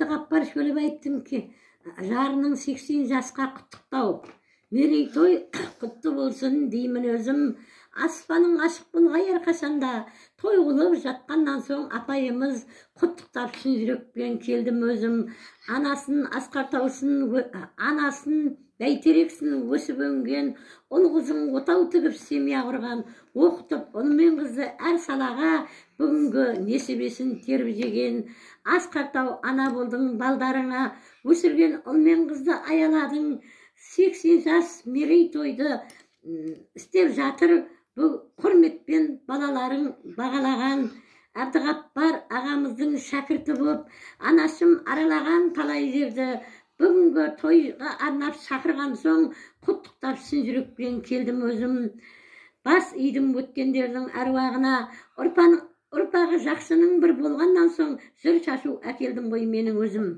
Әбдіғаппар Шөлібаевтың жарының 80 жасқа құттықтау. Мерейтой құтты болсын деймін өзім. Аспаның ашық болғай әрқашанда. Той қылып жатқаннан соң апайымыз құттықтап шын жүрекпен келдім өзім. Анасын асқар таусын, анасын бәйтерексін өсіп өнген, ұл қызын отау тігіп семья құрған, оқытып ұл мен қызды әр салаға бүгінгі несібесін теріп жеген. Асқар тау ана болдың балдарыңа, өсірген ұл мен қызды аяладың. 80 жас мерейтойды істеп жатыр, бұл құрметпен балаларың бағалаған. Әбдіғаппар ағамыздың шәкірті болып, анашым аралаған талай жерді, бүгінгі тойға арнап шақырған соң құттықтап шын жүрекпен келдім өзім. Бас идім өткендердің әруағына, ұрпағы жақсының бір болғаннан соң жыр шашу әкелдім ғой менің өзім.